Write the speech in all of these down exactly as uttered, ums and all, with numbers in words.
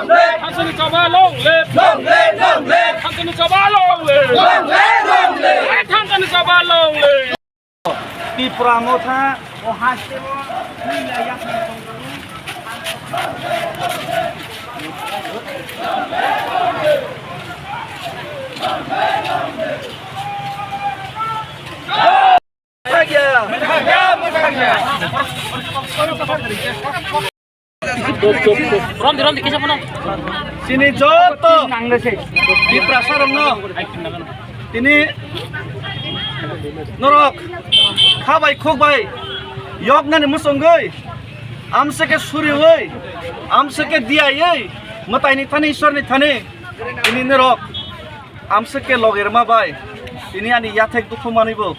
Long live! Thansani choba long live! Long live, long live! Thansani choba long live! Long live, long live! Thansani choba long live! Tipra Motha, o haste o, Romdi, romdi, kisa phano. Chini joto Tiprasa rokno tini norok kha bai khuk bai yoknani mwsongwi amswk khe suriwi amswk khe diyaiwi mwtaini thani Ishwarni thani tini norok amswk khe logerma bai tini ani yathek dukhu manwibo,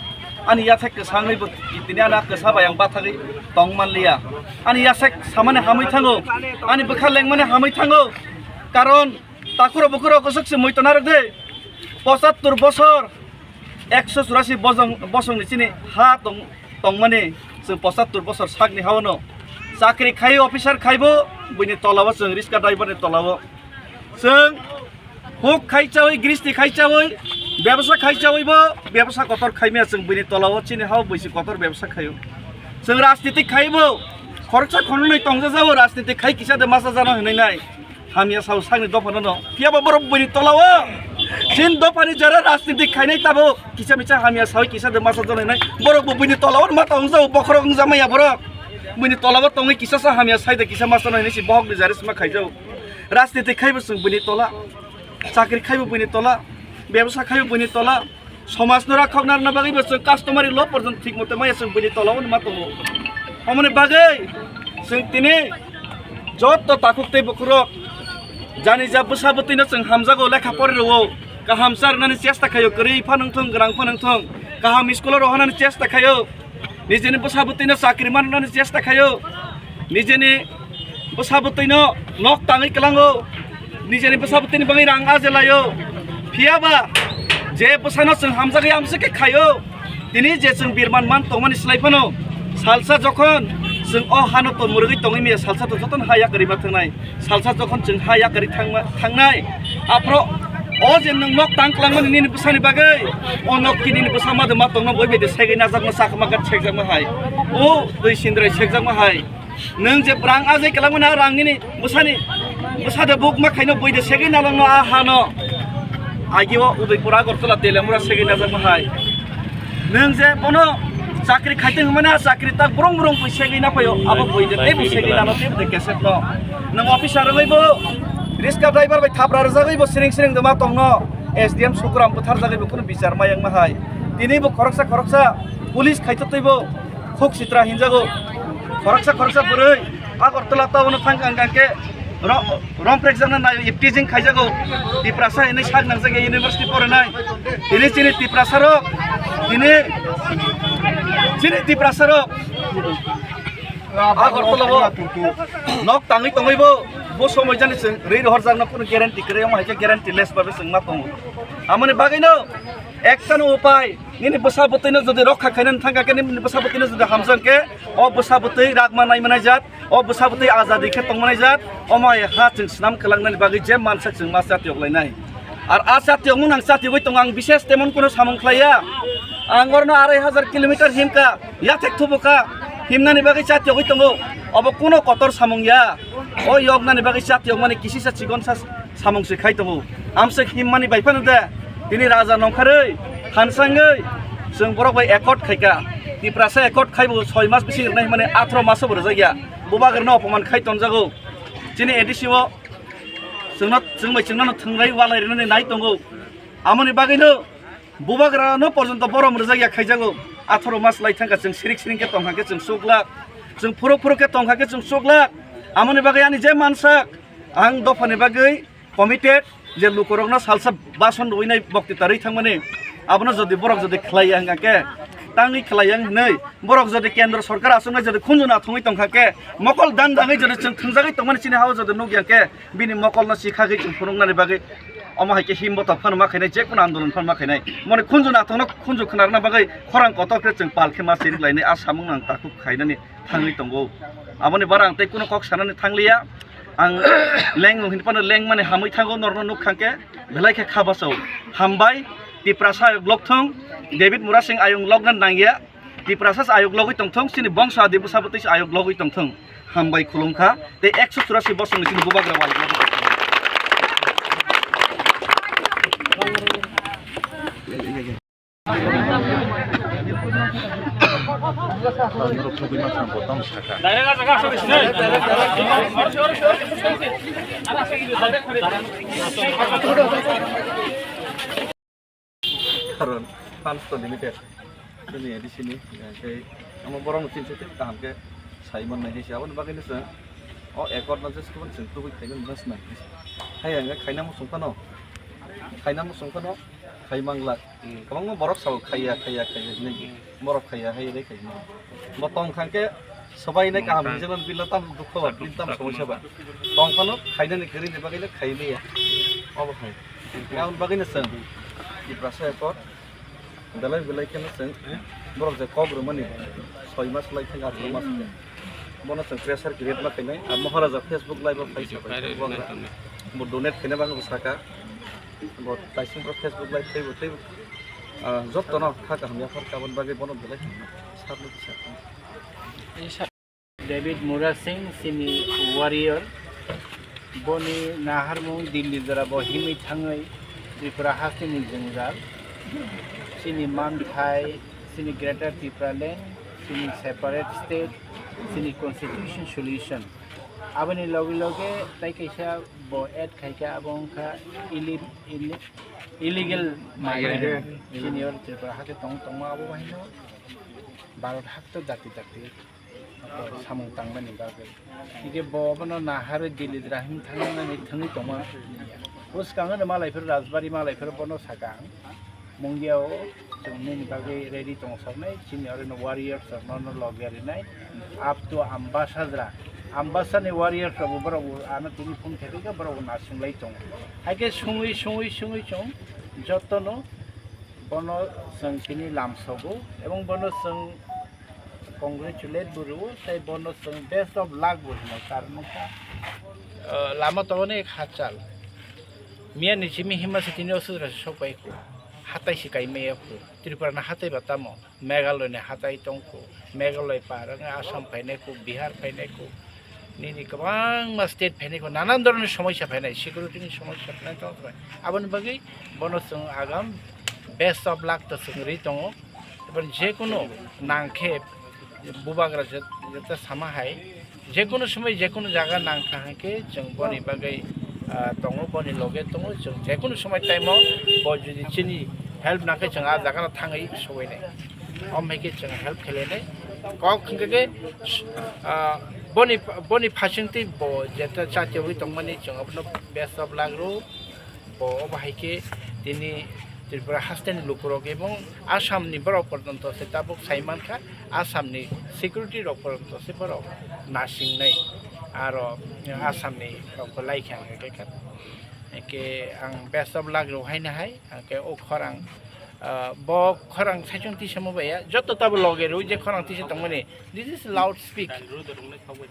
ani yathek kwsangwibo tini ani kwsa bai ang bathagwi tong manliya. Ani yasek samani hamwi thango, ani bwkha lengmani hamwi thango. Karon takhuro bukhuro kwswk se mui tona rwdi. Pochattor bosor, ekso churasi bosong, bosongni chini ha tong, tongmani chwng pochattor bosor sakni hawano chakri khai, officer khaibo, buini tolao chwng riska driver ni tolao. Chwng huk khai chawi, gristi khai chawi, bebsa khai chawi bo, bebsa kotor khai maya chwng buini tolao chini hao buisi kotor bebsa khaio. Chwng rajniti khaibo, khoroksa khoroknwi tongjajago, rajniti khai kisa de masa jano hinwi nai. Hamya sao sakni dopha no no. Phiya ba borok buini tolao. Chin dopha ni jara rajniti khainai tabo kisa misa hamya sao kisa de masa jano hinwi nai. Borok bo buini tolao ma tongjago, bokhorok wngja maya borok. Buini tolao tongwi kisa sa hamya sai de kisa masa no hinwi si bohok ni jara sima khaijago. Rajniti khaibo chwng buini tola. Chakri khaibo buini tola, bebsa khaibo buini tola, somajno rakhokna rwna bagwi bo chwng customary law porjonto thik mote maya chwng buini tola hwnwi ma tongo. Omoni bagwi chwng tini joto takhuk tei bukhurok jani ja bwsa bwtwino chwng hamjago, lekha pori rwo, kaham cha rwnani chesta khaio, kwrwi pha nung thung, gwrang pha nung thung, kaham school-o rohornani chesta khaio. Nijini bwsa bwtwino chakri manani chesta khaio. Nijini bwsa bwtwino nok tangwi kwlango. Nijini bwsa bwtwini bagwi rang ajelaio. Phiya ba je bwsano chwng hamjagwi amswk khe khaio. Tini je chwng birman man tongmani slai phano salsa jokhon chwng o hano to mwrwgwi tongwi maya, salsa to jotono ha yakarwi ma thangnai. Salsa jokhon chwng ha yakarwi thangma, thangnai, aphro o je nwng nok tang kwlangmani nini bwsani bagwi, o nok kinini bwsa ma de ma tongma boi bai de segwi najakma, sakma gat sekjakma hai. O twi sindrai sekjakma hai. Nwng je brang ajai kwlangmani a rang nini bwsani, bwsa de buk ma khaino boi de segwi nalangno a hano. Agi o Udaipur, Agartala, Telamura segwi najakma hai. Nwng je bono chakri khaitwng hwnmani, a chakri tak brong brong bui segwi na phaio, abo bui de tei bui segwi nano tei bui de cassette no. Nwng officer wngwi bo riska driver bai thapra rwjagwi bo siring siring de ma tongno, S D M Sukuram bwtharjagwi bo kunu bichar ma yang ma hai. Tini bo khoroksa khoroksa police khaito tei bo Khuk sitra hinjago. Khoroksa khoroksa bwrwi Agartala town-o thang kang kang khe ro-, romprek jakna nai, teasing khaijago. Tiprasa hinwi sak nangjak ya university porinai. Tini chini Tiprasa rok, tini chini Tiprasa rok Agartala-o nok tangwi tongwi bo, bo somoi jani chwng rwi rohor jakna kunu guarantee kwrwi, omo hai khe guarantee less babe chwng ma tongo. Amoni bagwino ekta no upai, nini bwsa bwtwi no jodi rokha khainani thang kha khe, nini bwsa bwtwi no jodi hamjak khe, o bwsa bwtwi rak manai manai jat, o bwsa bwtwi azadi khe tong manai jat, omo hai ha chwng swnam kwlangnani bagwi je mansak chwng ma chatiyok lainai. Ar a chatiyok mung nang chatiyogwi tongo, ang bishes temon kuno samung khlaiya. Ang orno arai hajar kilometer himka, yathek thubuka, himnani bagwi chatiyogwi tongo. Obo kuno kotor samung ya. O yoknani bagwi chatiyokmani kisisa chikonsa samung se khai tongo. Amswk himmani bai phano de, tini raja nongkharwi, hansangwi, chwng borok bai accord khaika. Tiprasa accord khaibo soi mas bisi rwnai himani atharo maso bo rwjakya. Bubagrano opoman khai tonjago. Chini A D C o chwngno, chwng bai chwngno thwngrai walai rwnani nai tongo. Amoni bagwino bubagrano porjonto borom rwjakya khaijago. Atharo mas lai thangkha chwng sirik siring khe tongkha khe chwng suklak. Chwng phuruk phuruk khe tongkha khe chwng suklak. Amoni bagwi ani je mansak ang dophani bagwi committed je lukurokno salsa bason rwinai bokti tarwi thangmani. Abono jodi borok jodi khlaiya hwnkha khe tangwi khlaiya hwnwi borok jodi kendro sorkar aswknai jodi khunju nathungwi tongkha khe mokol dang dangwi jodi chwng thwngjagwi tongmani chini ha-o jodi nukya khe bini mokolno chikhagwi chwng phunuknani bagwi omo hai khe himbo tok phano ma khainai, jekunu andolon phano ma khainai. Moni khunju nathokno khunju khwnarwna bagwi khorang kotor khe chwng pal khe ma sirik lainai, a samung nang takhuk khainani thangwi tongo. Aboni bara ang tei kunu kok sanani thangliya. Ang leng nung hinphano lengmani hamwi thango, norno nuk thangkhe belai khe kha bachao. Hambai, Tiprasa ayok lok thung, David Murasing ayok lokna nangya. Tiprasa se ayok logwi tongthung, chini bongso adi bwsa bwtwi se ayok logwi tongthung. Hambai khulumkha, tei ekso churasi bosongni chini bubagra wai. Karon fans to limited. Chini A D C ni, eh, tei omo borok no chini se tei kaham khe sai man nai hai se. Aboni bagwi no chwng o accord no just kubun chwng tubui khaina mas nai hai se. Hai ang khaina muchung phano, khaina muchung phano khai manglak. Hmm. Kwbangma borok sao khaiya, khaiya, khaiya hinwi. Hmm. Borok khaiya, hai re khaiya. Bo tong thang khe swbai nai kaham hinjak nani, bini tam dukho ba, bini tam somosya ba. Tong phano khainani kwrwini bagwi le khai liya. Obo hai. Aboni bagwi no chwng Tiprasa accord belai belai kheno chwng borok je kok rwmani soi mas lai thang, atharo mas thang. Bono chwng pressure create ma khainai. Ar Maharaja Facebook live o phai se phai bo donate khaina bagwi bo saka. Bo taising bo Facebook live tei bo tei bo, ah, jotono kha kaham yaphar kabon bagwi bono belai sabno kisa. David Murasing, chini warrior. Boni naharmung Delhi jora bo himwi thangwi Tripura hasteni jwngjal. Chini manthai, chini Greater Tipraland, chini separate state, chini constitution solution. Aboni loge loge tai kaisa bo add khaikha, abo wngkha illi-, illi-, illegal migrant. Migrant. Chini oro Tripura hake tong tongma abo bahino Bharat hakto jati jati samung tangmani bagwi. Hingke bo abono naharwi Delhi drahim thangnani thangwi tongma. Bwskango no malaiphuru Rajbari malaiphuru bono sakang. Mungia o chwng nini bagwi ready tong saknai, chini oro no warriors rok no, no loge rinai. Up to Ambasa jora. Ambasa ni warriors rok bo borok bo ano tini phone khe khe borok bo nasinglai tongo. Hai khe sungwi, sungwi, sungwi chwng joto no bono chwng tini lamsogo, ebong bono chwng congratulate bo rwo, tei bono chwng best of luck bo hino, karon wngkha. Ah, lama tongo ni khachal. Miya ni simi hima se tini osudra se sok bai kho. Hatai se kai maya kho. Tripura na hatai ba tamo. Meghalaya ni hatai tong kho. Meghalaya par wngwi Assam phainai kho, Bihar phainai kho. Nini kwbangma state phainai kho. Nanan dhoronni somosya phainai. Security ni somosya phainai tong kho. Aboni bagwi bono chwng agam best of luck to chwng ri tongo. Eboni jekunu nangkhe bubagra jet-, jeta sama hai, jekunu somoi jekunu jaga nangkha hai khe chwng boni bagwi, ah, tongo, boni loge tongo, chwng jekunu somoi time o bo jodi chini help nangkhe chwng ah jaga no thangwi sobainai. Om hai khe chwng help khlainai. Kok hwnkhe khe, ah, boni, boni phasingtwi bo jeta chatiyawi tongmani chwng abono best of luck rw. Bo obo hai khe tini Tripura hasteni lukurok ebong Assamni borok porjonto se tabuk sai mankha, Assamni security rok porjonto se borok nasingnai, aro Assamni rokbo laikha hwnkhe kha. Hwnkhe ang best of luck rw haino hai, hwnkhe o khorang, ah, bo khorang saichung tisamo baiya, joto tabo loge rw je khorang tisa tongmani, this is loud speak,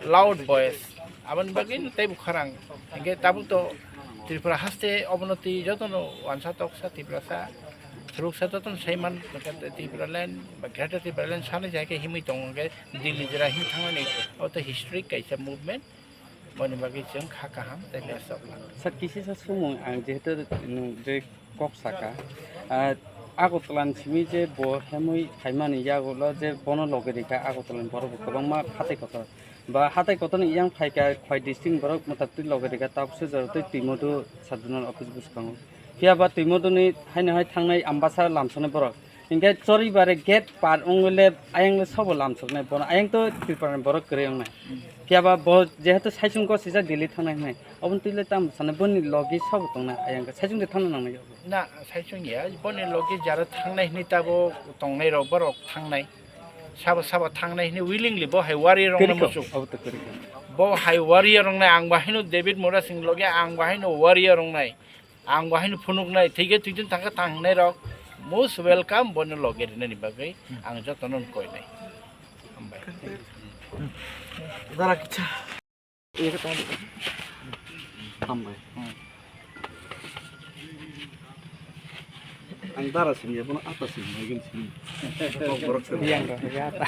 loud voice. Aboni bagwi no teibo khorang. Hingke tabuk to Tripura haste obono twi jotono wansa toksa Tiprasa, thuruksa jotono saiman, Tipraland ba Greater Tipraland sanai jai khe himwi tongo hingke Delhi jera him thangnani, o to historic kaisa movement. Boni bagwi chwng kha kaham tei best of luck. Sir, kisisa sumung ang jehetu nwng je kok saka, ah, Agartala ni simi je bo hemwi phaimani yagulo je bono loge rikha Agartala ni borok bo kwbangma hatai kotor. Ba hatai kotorni yang phaikha khoi district borok mwtaktwi loge rikha tabukse jora twi twimo do sub zonal office bwskango. Phiya ba twimo doni haino hai thangnai Ambasa lamsonai borok. Hinkhe chori bare gate par wngwi le ayang le sobo lamsoknai bono ayang to Tripura ni borok kwrwi wngnai. Phiya ba bo jehetu saichung gosijak Delhi thangnai hinwi oboni twi le tamo sanai boni logi sobo tongnai ayang khe saichung de thangna nangnai. Na, saichung ya, boni logi jara thangnai hinwi tabo tongnai rok borok thangnai. Sabo sabo thangnai hinwi willingly bo hai warrior rok Kwrwi no ko, muchung. Abo to kwrwi ko. Bo hai warrior rok nai ang bahino David Murasing logi ang bahino warrior rok nai. Ang bahino phunuk nai. Thike twi din thangkha thangnai rok. Most welcome bono logi rinani bagwi ang jotono koi nai. Hambai. Dara kicha. Hambai. Ang dara simi ya, bono ata simi ya, gini simi. Borok simi. Yang rasa ata.